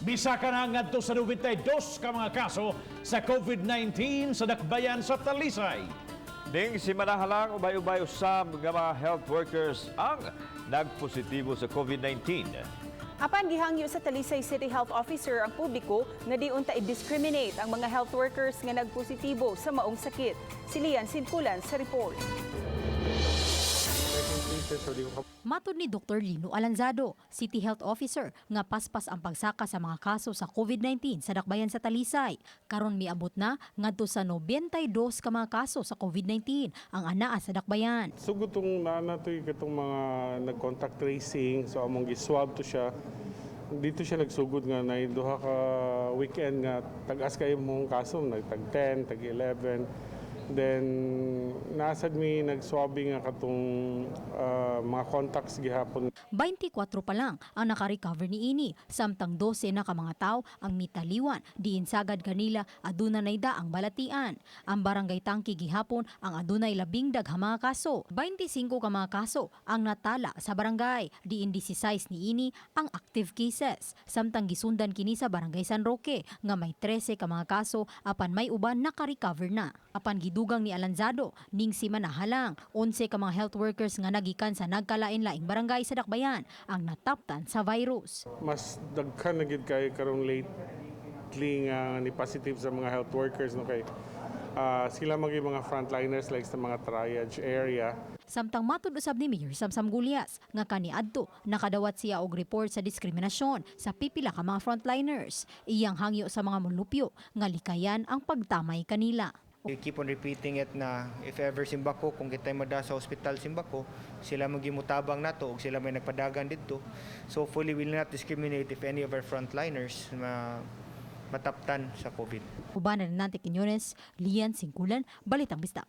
Misaka na ngadto sa 92 ka mga kaso sa COVID-19 sa dakbayan sa Talisay. Ning simanahalang, ubay-ubay usab nga mga health workers ang nagpositibo sa COVID-19. Apan gihangyo sa Talisay City Health Officer ang publiko nga di unta i-discriminate ang mga health workers nga nagpositibo sa maong sakit. Si Lian Sinkulan sa report. Matod ni Dr. Lino Alanzado, City Health Officer, nga paspas ang pagsaka sa mga kaso sa COVID-19 sa dakbayan sa Talisay. Karon miabot na ngadto sa 92 ka mga kaso sa COVID-19 ang anaa sa dakbayan. Sugod tong naa na to'y katong mga nag-contact tracing, so among gi-swab to siya. Dito siya nagsugod nga na duha ka weekend nga tag-as kayo mong kaso, nagtag 10, tag 11. Then nasad mi nag-swabbing nga katong mga contacts gihapon. 24 pa lang ang nakarecover niini, samtang 12 na ka mga tao ang mitaliwan diin sagad kanila aduna nay daang balatian. Ang Barangay Tangki gihapon ang adunay labing daghang mga kaso. 25 ka mga kaso ang natala sa barangay, diin 16 niini ang active cases. Samtang gisundan kini sa Barangay San Roque nga may 13 ka mga kaso, apan may uban nakarecover na. Apan gidugang ni Alanzado, ning simanahalang, 11 ka mga health workers nga nagikan sa nagkalain-laing barangay sa dakbayan ang nataptan sa virus. Mas daghan na gid kay karon lately nga ni positive sa mga health workers, no, kay sila maging mga frontliners like sa mga triage area. Samtang matud usab ni Mayor Samsam Gullas nga kaniadto nakadawat siya og report sa diskriminasyon sa pipila ka mga frontliners. Iyang hangyo sa mga mulupyo nga likayan ang pagtamay kanila. We keep on repeating it na if ever simbako, kung kita'y mada sa ospital simbako, sila magimutabang nato ug sila may nagpadagan didto. So hopefully we will not discriminate if any of our frontliners mataptan sa COVID. Uban na Nante Quiñones, Lian Singkulan, Balitang Bisdak.